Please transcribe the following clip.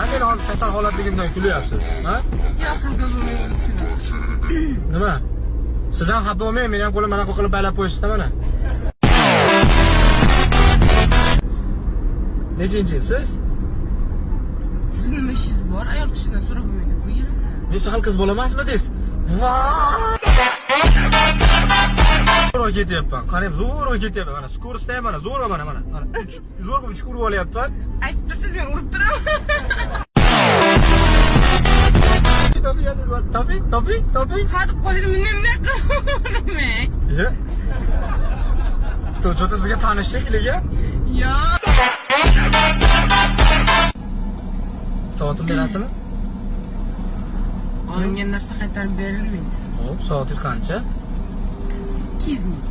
Man meni hozir kasal holatligimdan kulyapsiz, ha? Yo'q, xafa bo'lmaymiz shuni. Nima? Siz ham xafa bo'lmang, meni ham qo'lim anaqa qilib baylab qo'yishdi mana. Nechinchi yil siz? Siz nima ishingiz bor? Ayol kishidan so'rab bo'lmaydi bu yerda. Necha xil qiz bo'lamasmidingiz? Zo'rg'a ketyapman. Qarang, zo'rg'a ketyapman. Mana skursda ham mana zo'rg'a mana mana. Mana zo'rg'a uch urib olyapman. Aytib tursangiz men urib turaman. Toping, toping, toping. Ha deb qo'lingizni bunday qilib. Ye. To, sizga tanish shekilli. Yo'q. Soatim berasizmi? Olingan narsa qaytarib berilmaydi. Xo'p, soatingiz qancha? 200 ming.